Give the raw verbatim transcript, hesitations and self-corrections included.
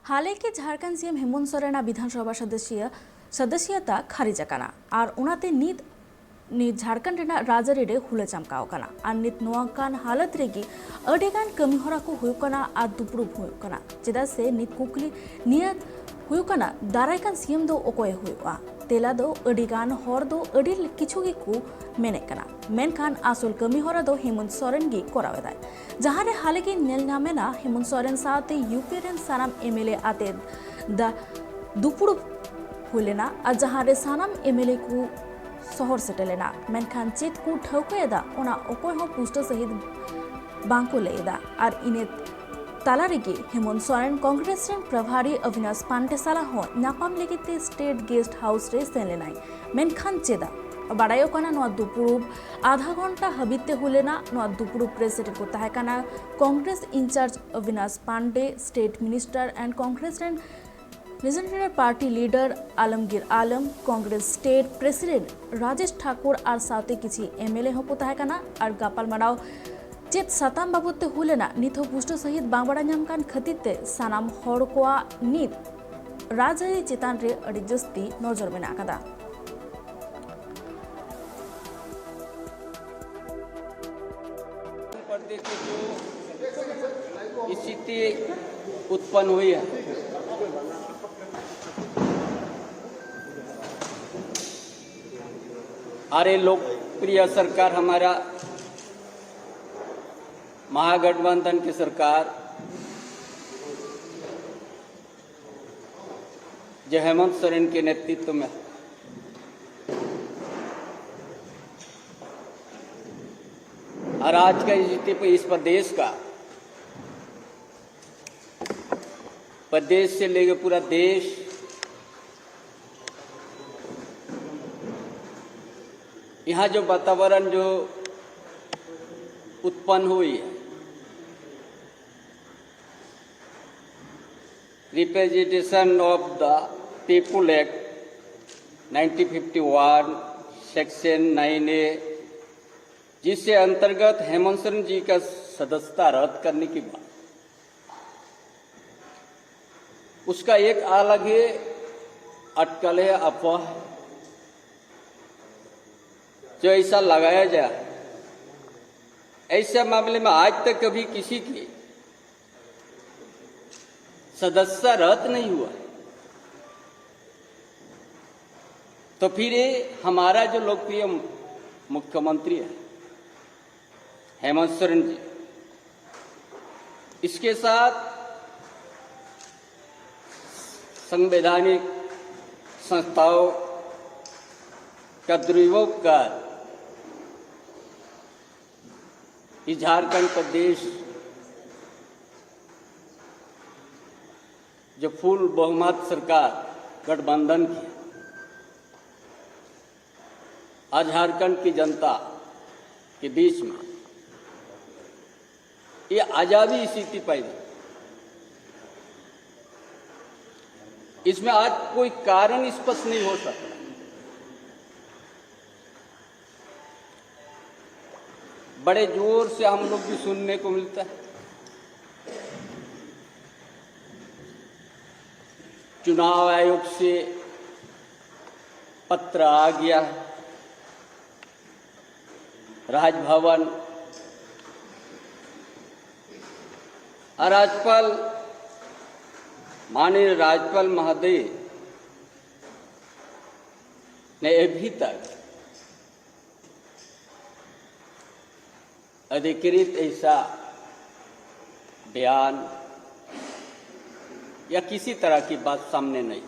ᱦᱟᱞᱮ ᱜᱮ ᱡᱷᱟᱲᱠᱷᱚᱸᱰ ᱥᱤ ᱮᱢ ᱦᱮᱢᱚᱱᱛ ᱥᱚᱨᱮᱱᱟᱜ ᱵᱤᱫᱷᱟᱱ ᱥᱚᱵᱷᱟ ᱥᱚᱫᱚᱥᱭᱚ ᱥᱚᱫᱚᱥᱭᱚᱛᱟ ᱠᱷᱟᱨᱤᱡ ᱟᱠᱟᱱᱟ ᱟᱨ ᱚᱱᱟᱛᱮ ᱱᱤᱛ ᱱᱤᱛ ᱡᱷᱟᱲᱠᱷᱚᱸᱰ ᱨᱮᱱᱟᱜ ᱨᱟᱡᱽᱟᱹᱨᱤ ᱨᱮ ᱦᱩᱞᱟᱹ ᱪᱟᱢᱠᱟᱣ ᱟᱠᱟᱱᱟ᱾ ᱟᱨ ᱱᱤᱛ ᱱᱚᱝᱠᱟᱱ ᱦᱟᱞᱚᱛ ᱨᱮᱜᱮ ᱟᱹᱰᱤ ᱜᱟᱱ ᱠᱟᱹᱢᱤ ᱦᱚᱨᱟ ᱠᱚ ᱦᱩᱭᱩᱜ ᱠᱟᱱᱟ ᱟᱨ ᱫᱩᱯᱲᱩᱵ ᱦᱩᱭᱩᱜ ᱠᱟᱱᱟ᱾ ᱪᱮᱫᱟᱜ ᱥᱮ ᱱᱤᱛ ᱠᱩᱠᱞᱤ ᱱᱤᱭᱟᱹ ᱦᱩᱭᱩᱜ ᱠᱟᱱᱟ, ᱫᱟᱨᱟᱭ ᱠᱟᱱ ᱥᱤ ᱮᱢ ᱫᱚ ᱚᱠᱚᱭᱮ ᱦᱩᱭᱩᱜᱼᱟ? ᱛᱮᱞᱟ ᱫᱚ ᱟᱹᱰᱤ ᱜᱟᱱ ᱦᱚᱲ ᱫᱚ ᱟᱹᱰᱤ ᱠᱤᱪᱷᱩ ᱜᱮᱠᱚ ᱢᱮᱱᱮᱫ ᱠᱟᱱᱟ, ᱢᱮᱱᱠᱷᱟᱱ ᱟᱥᱚᱞ ᱠᱟᱹᱢᱤ ᱦᱚᱨᱟ ᱫᱚ ᱦᱮᱢᱚᱱᱛ ᱥᱚᱨᱮᱱ ᱜᱮ ᱠᱚᱨᱟᱣ ᱮᱫᱟᱭ᱾ ᱡᱟᱦᱟᱸ ᱨᱮ ᱦᱟᱞᱮ ᱜᱮ ᱧᱮᱞ ᱧᱟᱢ ᱮᱱᱟ, ᱦᱮᱢᱚᱱᱛ ᱥᱚᱨᱮᱱ ᱥᱟᱶᱛᱮ ᱭᱩ ᱯᱤ ᱨᱮᱱ ᱥᱟᱱᱟᱢ ᱮᱢ ᱮᱞ ᱮ ᱟᱛᱮ ᱫᱟ ᱫᱩᱯᱲᱩᱵ ᱦᱩᱭ ᱞᱮᱱᱟ ᱟᱨ ᱡᱟᱦᱟᱸ ᱨᱮ ᱥᱟᱱᱟᱢ ᱮᱢ ᱮᱞ ᱮ ᱠᱚ ᱥᱚᱦᱚᱨ ᱥᱮᱴᱮᱨ ᱞᱮᱱᱟ, ᱢᱮᱱᱠᱷᱟᱱ ᱪᱮᱫ ᱠᱚ ᱴᱷᱟᱹᱣᱠᱟᱹᱭᱮᱫᱟ, ᱚᱱᱟ ᱚᱠᱚᱭ ᱦᱚᱸ ᱯᱩᱥᱴᱟᱹᱣ ᱥᱟᱹᱦᱤᱡ ᱵᱟᱝ ᱠᱚ ᱞᱟᱹᱭ ᱮᱫᱟ᱾ ᱟᱨ ᱤᱱᱟᱹ ᱛᱟᱞᱟ ᱨᱮᱜᱮ ᱦᱮᱢᱚᱱᱛ ᱥᱚᱨᱮᱱ ᱠᱚᱝᱜᱨᱮᱥ ᱨᱮᱱ ᱯᱨᱚᱵᱷᱟᱨᱤ ᱚᱵᱤᱱᱟᱥ ᱯᱟᱱᱰᱮ ᱥᱟᱞᱟᱜ ᱦᱚᱸ ᱧᱟᱯᱟᱢ ᱞᱟᱹᱜᱤᱫ ᱛᱮ ᱥᱴᱮᱴ ᱜᱮᱥᱴ ᱦᱟᱣᱩᱥ ᱨᱮ ᱥᱮᱱ ᱞᱮᱱᱟᱭ, ᱢᱮᱱᱠᱷᱟᱱ ᱪᱮᱫᱟᱜ? ᱵᱟᱲᱟᱭᱚᱜ ᱠᱟᱱᱟ, ᱱᱚᱣᱟ ᱫᱩᱯᱲᱩᱵ ᱟᱫᱷᱟ ᱜᱷᱚᱱᱴᱟ ᱦᱟᱹᱵᱤᱡ ᱛᱮ ᱦᱩᱭ ᱞᱮᱱᱟ᱾ ᱱᱚᱣᱟ ᱫᱩᱯᱲᱩᱵ ᱨᱮ ᱥᱮᱴᱮᱨ ᱠᱚ ᱛᱟᱦᱮᱸ ᱠᱟᱱᱟ Congress incharge Abinash Pandey, state minister and Congress ᱨᱮᱱ ᱞᱮᱡᱮᱱᱰᱟᱨᱤ party leader Alamgir Alam, Congress state president Rajesh Thakur ᱟᱨ ᱥᱟᱶᱛᱮ ᱠᱤᱪᱷᱤ ᱮᱢ ᱮᱞ ᱮ ᱦᱚᱸᱠᱚ ᱛᱟᱦᱮᱸ ᱠᱟᱱᱟ᱾ ᱟᱨ ᱜᱟᱯᱟᱞᱢᱟᱨᱟᱣ ᱪᱮᱫ ᱥᱟᱛᱟᱢ ᱵᱟᱵᱚᱫ ᱛᱮ ᱦᱩᱭ ᱞᱮᱱᱟ, ᱱᱤᱛ ᱦᱚᱸ ᱯᱩᱥᱴᱟᱹᱣ ᱥᱟᱹᱦᱤᱡ ᱵᱟᱝ ᱵᱟᱲᱟᱭ ᱧᱟᱢ ᱠᱟᱱ ᱠᱷᱟᱹᱛᱤᱨ ᱛᱮ ᱥᱟᱱᱟᱢ ᱦᱚᱲ ᱠᱚᱣᱟᱜ ᱱᱤᱛ ᱨᱟᱡᱽᱟᱹᱨᱤ ᱪᱮᱛᱟᱱ ᱨᱮ ᱟᱹᱰᱤ ᱡᱟᱹᱥᱛᱤ ᱱᱚᱡᱚᱨ ᱢᱮᱱᱟᱜ ᱟᱠᱟᱫᱟ᱾ प्रदेश में जो स्थिति उत्पन्न हुई है, अरे लोकप्रिय सरकार हमारा महागठबंधन की सरकार जो हेमंत सोरेन के नेतृत्व में और आज का स्थिति पर इस प्रदेश का, प्रदेश से लेकर पूरा देश, यहाँ जो वातावरण जो उत्पन्न हुई है, Representation of the People Act nineteen fifty one, section nine A, जिसके अंतर्गत हेमंत सोरेन जी का सदस्यता रद्द करने की बात, उसका एक अलग ही अटकल है, अफवाह है। जो ऐसा लगाया जाए, ऐसे मामले में आज तक कभी किसी की सदस्यता रद्द नहीं हुआ है। तो फिर ये हमारा जो लोकप्रिय मुख्यमंत्री है हेमंत सोरेन जी, इसके साथ संवैधानिक संस्थाओं का दुरुपयोग कर इस झारखंड प्रदेश जो फुल बहुमत सरकार गठबंधन की, आज झारखंड की जनता के बीच में ये अजाबी स्थिति पैदा, इसमें आज कोई कारण स्पष्ट नहीं हो सकता। बड़े जोर से हम लोग भी सुनने को मिलता है, चुनाव आयोग से पत्र आ गया, राजभवन और राज्यपाल, माननीय राज्यपाल महोदय ने अभी तक अधिकृत ऐसा बयान या किसी तरह की बात सामने नहीं।